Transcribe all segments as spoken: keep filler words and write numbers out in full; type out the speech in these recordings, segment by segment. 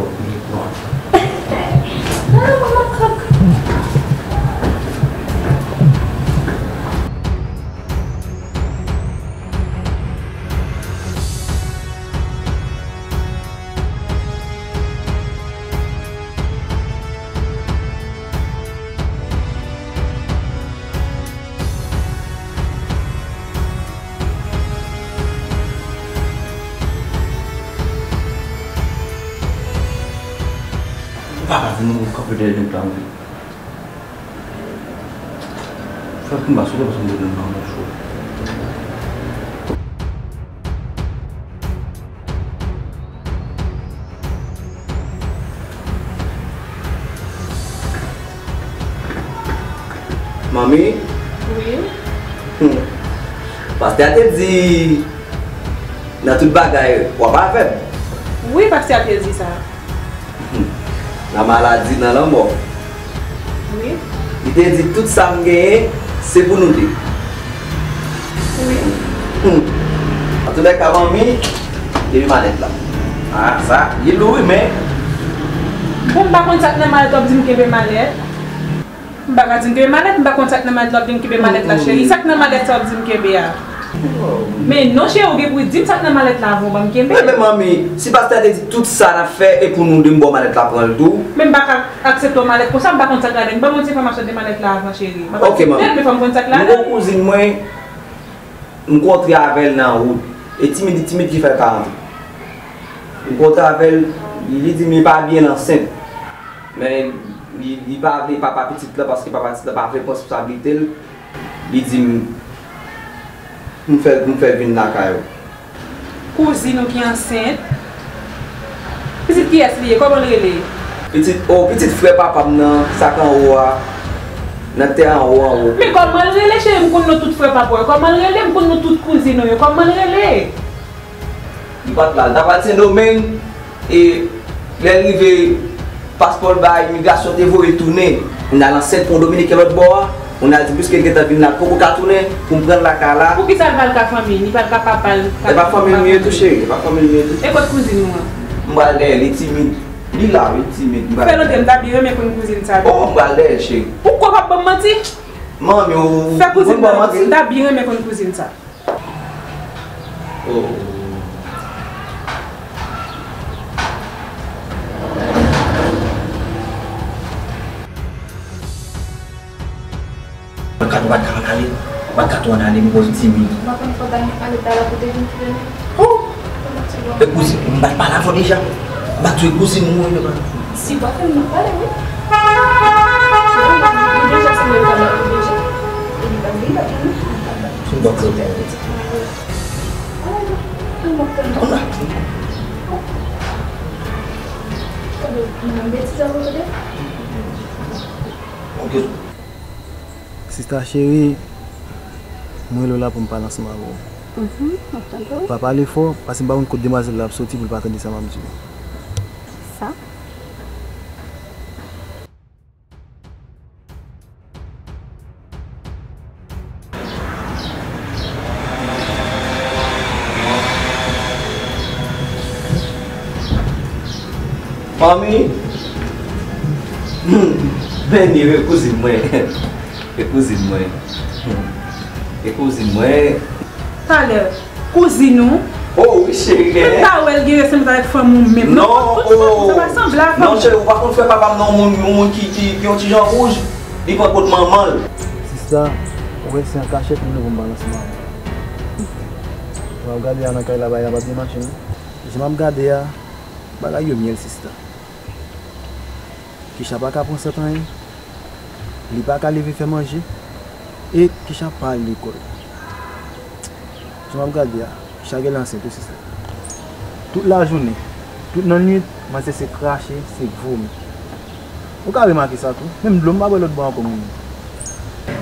w. Li nwa. Ah, makak. Ou pa ka di nou kanpe dèyè nèg la, wi. Fè konba sou li, paske m bezwen nan mouch ou. Manmi? Wi? Hmm. Pastè a te di, nan tout bagay, w ap avè m. Wi, pastè a te di sa. Hmm. Nan maladi, nan lanmò. Wi. Li te di, tout sa m genyen, se pou nou de. Wi. Hmm. Antoulèka, manmi, kenbe malèt la. Ah, sa, li lou, wi, men. Bon, m pa konn sa k nan malèt, w ap di m kenbe malèt. M pa ka di m kenbe malèt, m pa konn sa k nan malèt la, w ap di m kenbe malèt la, cheri. Sa k nan malèt sa w ap di m kenbe a? Men non, cheri, ou gen pou w di m sa k nan malèt la avan w ban m kenbe. Ebyen, manmi, si pastè a te di tout sa n ap fè e pou nou de, m ba w malèt la, pran l tou. Men m pa ka aksepte yon malèt konsa, m pa konn sa k ladan l. Ban m yon ti enfòmasyon de malèt la avan, cheri. M ap aksepte l, men fò m konn sa k ladan l. M gon kouzin mwen, m kontre avè l nan wout. E timid, li timid ki fè l pa antre. M kontre avè l, li, li di m li pa byen ansent. Men li, li pa vle papa pitit la, paske papa pitit la pa vle pran responsablite l. Li di m, m fè, m fè l vin lakay ou. Kouzin ou ki ansent? Pitit kiyès li ye? Kòman l rele? Pitit, o, pitit frè papa m nan, sa k anwo a, nan tè anwo, anwo. Men kòman l rele, cheri? M konn non tout frè papa w yo. Kòman l rele? M konn non tout kouzin ou yo. Kòman l rele? Li pa t la, l ta pral Sendomeng, e lè l rive, paspò l bay imigrasyon te voye l tounen. Kounye a l ansent pou yon dominiken lòt bò a, kounye a l di piske l gentan vin la, l poko ka tounen, pou m pran l lakay la. Poukisa l pa al ka fanmi l? Li pa al ka papa l? E pa fanmi l m ye tou, cheri, e pa fanmi l m ye tou. E kot kouzin ou an? M pral dèyè l, li timid. Li la, wi, li timid. M pral dèyè l. Fè l antre, m ta byen renmen konn kouzin sa tou. O, m pral dèyè l, cheri. Ou kwè w ap ban m manti? Manmi, ou konn ban m manti? Fè kouzin nan antre, m ta byen renmen konn kouzin sa. Oh. Mwen ka tou pa t ka ann ale, mwen ka tou ann ale, m koz timid. Mwen konn fò ta ale ta la pou te vin kite nou. Oh! E kouzin, m pa t pale avè w deja. M pa t di kouzin mwen, mwen pa. Si w pa fè m, m ap pale, wi. Ou deja sanble pale avè l deja. E li pa vle, li pa vle, non. Se yon bòkò. Konn la. Tande, menm betiz avè w tande. Ok. Sista cheri, mwen rele w la pou m pale ansanm avè w. Mhm, m ap tande w. Pa pale fò, paske m pa konn kot demwazèl la ap soti pou l pa tande sa m ap di w. Sa? Manmi, hmm, Benny, e kouzin mwen. E kouzin mwen. Hmm. E kouzin mwen. Talè, kouzin ou? Oh, wi, cheri, genyen. Mwen pa wè l gen resemblans avèk fanmi w menm. Non, non, oh. Sa pa sanble a fanmi. Non, cheri, ou pa konn frè papa m, non, yon moun, yon moun ki, ki, ki yon ti jan wouj, li pran kot manman l. Sista, ou wè se an kachèt m vle pou m pale ansanm avè w. Lè w gade a nan kay la, bagay la pa byen mache, non. Jan m ap gade a, bagay yo myèl, sista. Keisha pa ka pran sèt anyen. Li pa ka leve fè manje. E Kisha pa al lekòl. Jan m ap gade a, Kisha genlè ansent wi sista. Tout lajounen, tout lannwit, manzè se krache, se vomi. Ou ka remake sa tou. Menm dlo m pa bwè lòt bò ankò, moun.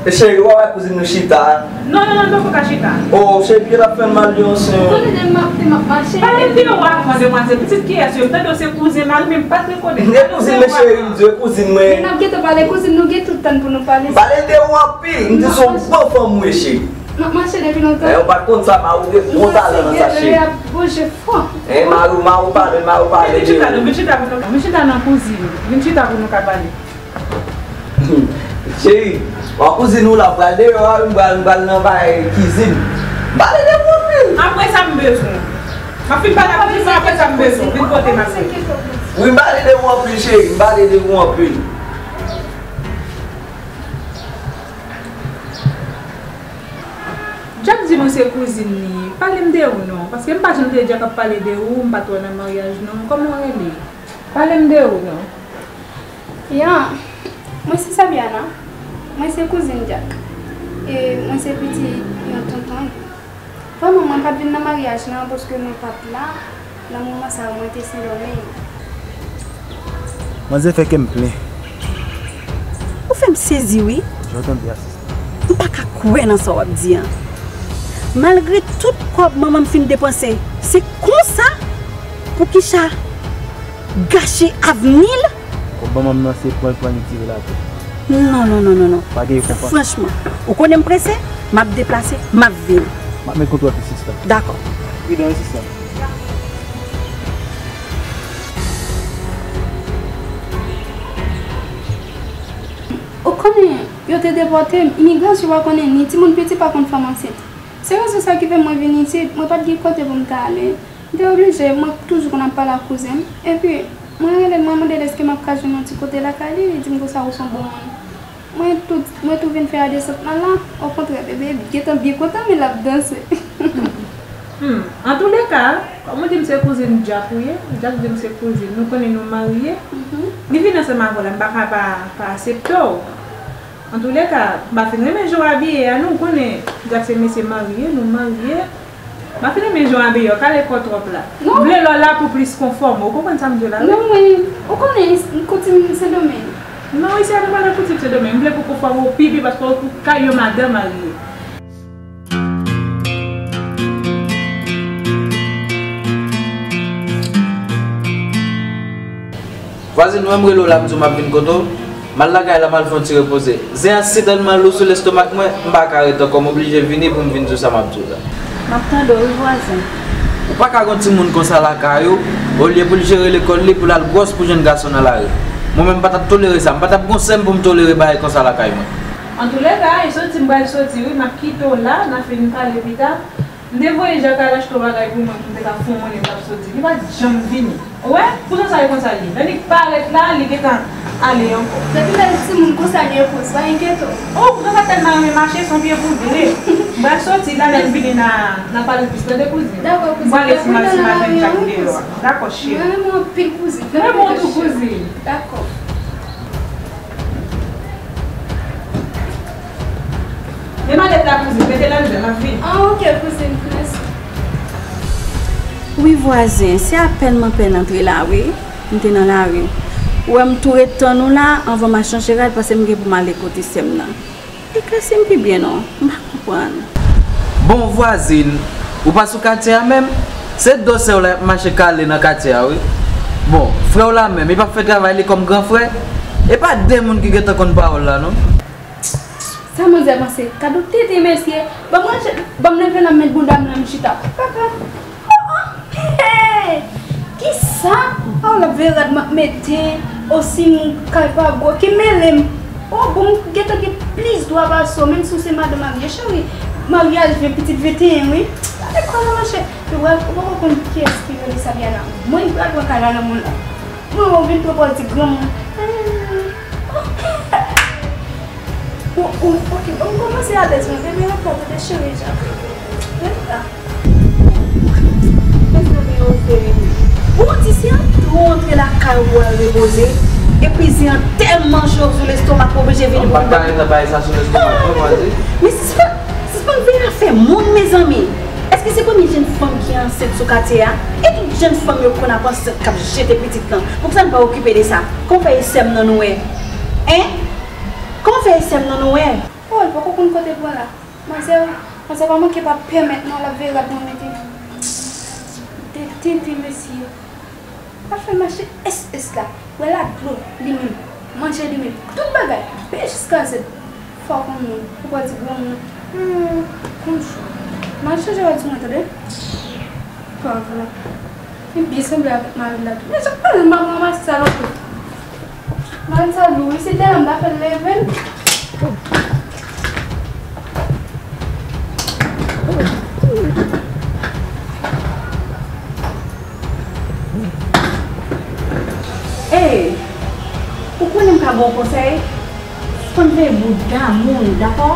E cheri, w a wè kouzin nou chita a? Non, non, non, nou poko ka chita. O, cheri, pitit la ap fè m mal, yon sen. Ou konnen demen m ap, demen m ap mache. Pale pi wo avan, demwazèl. Pitit kiyès yo? M tande w se kouzen mari, men m pa t rekonèt. E kouzin mwen, cheri, m di w, e kouzin mwen. Men n ap gentan pale kouzin, nou gen tout tan pou nou pale. M pale de ou anpil, m di se yon bon fanm ou ye, cheri. M ap mache depi lontan. E, ou pa t konn sa, mari w gen bon talan nan sa, cheri. Mwen se gen lè ap bouje fò. E, mari w, mari w pale, mari w pale de ou. Vin chita, vin chita pou nou, vin chita nan kouzin. Vin chita pou nou ka pale. Cheri, w a kouzin ou la, m pral deyò a, m pral, m pral nan bay kizin. M pale de ou anpil. Apre sa m bezwen. M ap fin pale ak kizin, apre sa m bezwen. Vin kote m ap. Wi, m pale de ou anpil, cheri, m pale de ou anpil. Jack di nou se kouzin li. Pale m de ou non, paske m pa janm tande Jack ap pale de ou, m pa t wè nan maryaj nou. Kòman w rele? Pale m de ou non. Ya, mwen se Sabiana. Mwen se kouzin Jack. E mwen se pitit yon tonton li. Vrèman, mwen pa t vin nan maryaj lan paske mwen pa t la. Nan moman sa a, mwen te Sendomeng. Manzè fè kè m plen. Ou fè m sezi wi. Jan w tande a, sista. M pa ka kwè nan sa w ap di an. Malgre tout kòb manman m fin depanse, se konsa pou Kisha gache avni l? Kòb manman m nan se pran l pran l tire l atè. Non, non, non, non, non. Pa gen konpa. Franchman, ou konnen m prese, m ap deplase, m ap vini. M ap met kontwòl pi sista. Dakò. Pridan wi sista. Ou konnen, yo te depòte m, imigrasyon pa konnen ni timoun piti pa konn fanm ansent. Se rezon sa ki fè mwen vin isit, mwen pa t gen kote pou m ta ale. M te oblije, mwen toujou konn ap pale ak kouzen m. Epi, mwen rele l, mwen mande l èske m ap ka jwenn yon ti kote lakay li, li di m konsa ou se yon bon moun. Mwen tou, mwen tou vin fè a desant lan la. Okontrè, bebe gentan byen kontan, men l ap danse. Hmm. Antouleka, kòm ou di m se kouzin Jack ou ye, Jack di m se kouzin, nou konnen nou marye. Mhm. Li vin ansanm avè w la, m pa ka pa, pa aksepte w. Antouleka, m pa fin renmen jan w abiye a non, ou konnen Jack se mesye marye, nou marye. M pa fin renmen jan w abiye a, w kale kò twòp la. Non. M vle lè w la pou plis konfò mwen, ou konprann sa m di w la wi? Non, mwen, ou konnen, m koutim Sendomeng. Non, isi a nou pa nan koutim Sendomeng, m vle pou konfò mwen, ou pi byen paske w kay yon madanm marye. Vwazin, ou wè m rele w la, m di w m ap vin kote w. M al lakay la, m al fè yon ti repoze. Zen an si tèlman lou sou lestomak mwen, m pa ka ret ankò, m oblije vini pou m vin di w sa m ap di w la. M ap tande w wi, vwazen. Ou pa ka gen yon timoun konsa lakay ou, olye pou l jere lekòl li, pou l al gwòs pou jwenn gason nan lari. Mwen menm, m pa t ap tolere sa, m pa t ap gen sèm pou m tolere bagay konsa lakay mwen. Antouleka, e soti m pral soti wi, m ap kite w la, n a fin pale pita. M te voye Jak al achte yon bagay pou mwen, pou m te ka fè yon monnen, m t ap soti. Li pa t janm vini. Ou wè, pou sa sa ye konsa li. Lè li parèt la, li gentan ale ankò. Depi lè l timoun konsa li epoz, pa enkyete w. Oh, pou sa sa tèlman renmen mache, se yon pye pou de. M pral soti la, lè m vini n a, n a pale plis, tande kouzin. Dakò, kouzin. M prale si m al, si m al jwenn Jak deyò a. Dakò, cheri. Mwen renmen w anpil, kouzin. Mwen renmen w tou, kouzin. Dakò. Men malèt la, kouzin, mete l anndan, m ap vini. Ah, ok, kouzin, mèsi. Wi, vwazen, se apèn m apèn antre la, wi. M te nan lari. Ou wè m tou ret tann ou la, anvan m al chanje rad, paske m gen pou m ale kote sè m nan. Eklèsi m pi byen non, m pa konprann. Bon, vwazin, ou pa sou katye a menm? Se do sè w la y ap mache kale nan katye a, wi. Bon, frè w la menm, li p ap fè travay li kòm gran frè? E pa de moun ki gentan konn pawòl la, non. Sa manzè panse? Gad yon tete mesye. Ban m ranje, ban m leve la m met bouda m la m chita. Papa. Oh, oh. Hey! Kisa? A w l ap veye rad m ap mete. Osi m kay pa gwo ki mele m. Oh, bon, m gentan gen plis dwa pase w, menm si w se madan marye, cheri. Maryaj ven, pitit venteyen, wi. Gade kò la, monchè. Ou poko konn kiyès ki rele Sabiana. Mwen, m pral pran kay la nan moun la. Mwen wè w vin twò pòz ti granmoun. Ou, ou, ok, ban m kòmanse alèz mwen, bebe, ret la, tande cheri, jan. Ret la. Mezanmi, o seri. Ou di se ap tou antre lakay ou al repoze. Epi zen an tèlman cho sou lestomak, ou oblije vin. Ou pa t bay sa, bay sa sou lestomak, non, mwen di. Men sispann, sispann veye afè moun, mezanmi. Èske se premye jenn fanm ki ansent sou katye a? E tout jenn fanm yo konn ap ansent, k ap jete pitit lan. Poukisa n pa okipe de sa? Kòman fè e sè m nan nou wè? Hein? Kòman fè e sè m nan nou wè? Oh, l poko konn kote pran la. Manzè, manzè pa manke pa pèmèt non, l ap veye rad mwen mete. De tenten mesye. L ap fè mache S S la. Bwè la dlo, li menm. Manje li menm. Tout bagay. B jiska Z. Fò konn moun. Ou pa di granmoun. Hmm, konn jou. M al chanje rad sou mwen, tande? Pa vre. Li byen sanble avèk mari l la tou. Men jan pale m ap ranmase sa lòt jou. Mari sa lou wi, si te la m ta fè l leve l. Ey, ou konnen m ka ba w konsèy? Sispann veye bouda moun, dakò?